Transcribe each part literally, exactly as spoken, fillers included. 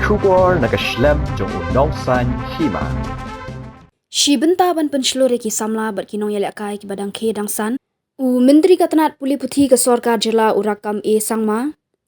Khubor na ka shlem jong u Nongsaiñ Hima. Shi bynta ban pynshlur ïa ki samla bad ki nongïalehkai kiba dang khie dang san, u Myntri ka tnat pule puthi ka sorkar jylla u Rakkam A Sangma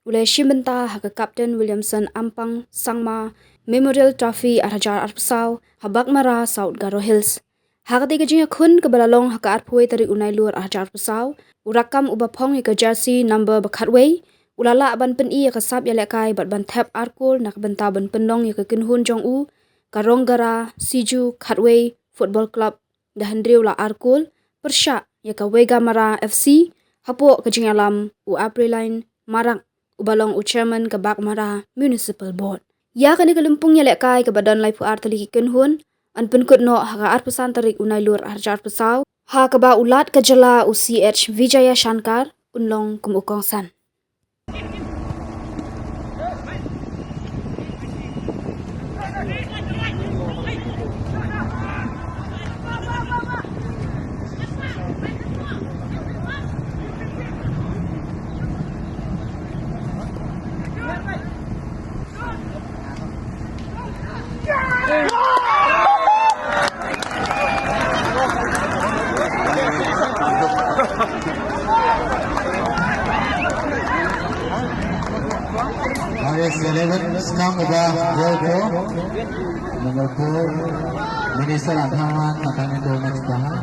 u la shim bynta ha ka Captain Williamson Ampang Sangma Memorial Trophy ar hajar arphew saw ha Baghmara, South Garo Hills. Ha katei ka jingïakhun kaba la long ha ka arphew wei tarik u Nailur ar hajar arphew saw, u Rakkam uba phong ïa ka jersey number ba khatwei u la lah ban pyni ïa ka sap ïalehkai bad ban thep ar kol na ka bynta ban pynlong ïa ka kynhun jong u, ka Ronggara Siju Khatwei Football Club, da hynriew la ar kol pyrshah ïa ka Wegamara F C hapoh ka jingïalam u Apriline Marak uba long u chairman ka Baghmara Municipal Board. Ïa kane ka lympung ïalehkai kaba don laiphew ar tylli ki kynhun yn pynkut noh ha ka arphew san tarik u Nailur ar hajar arphew saw, ha kaba u Lat ka jylla u C H Vijayashankar un long kum u kongsan. Yes, eleven, Snam Uba, number four, Minister Anhaman, Matang itu next bahan.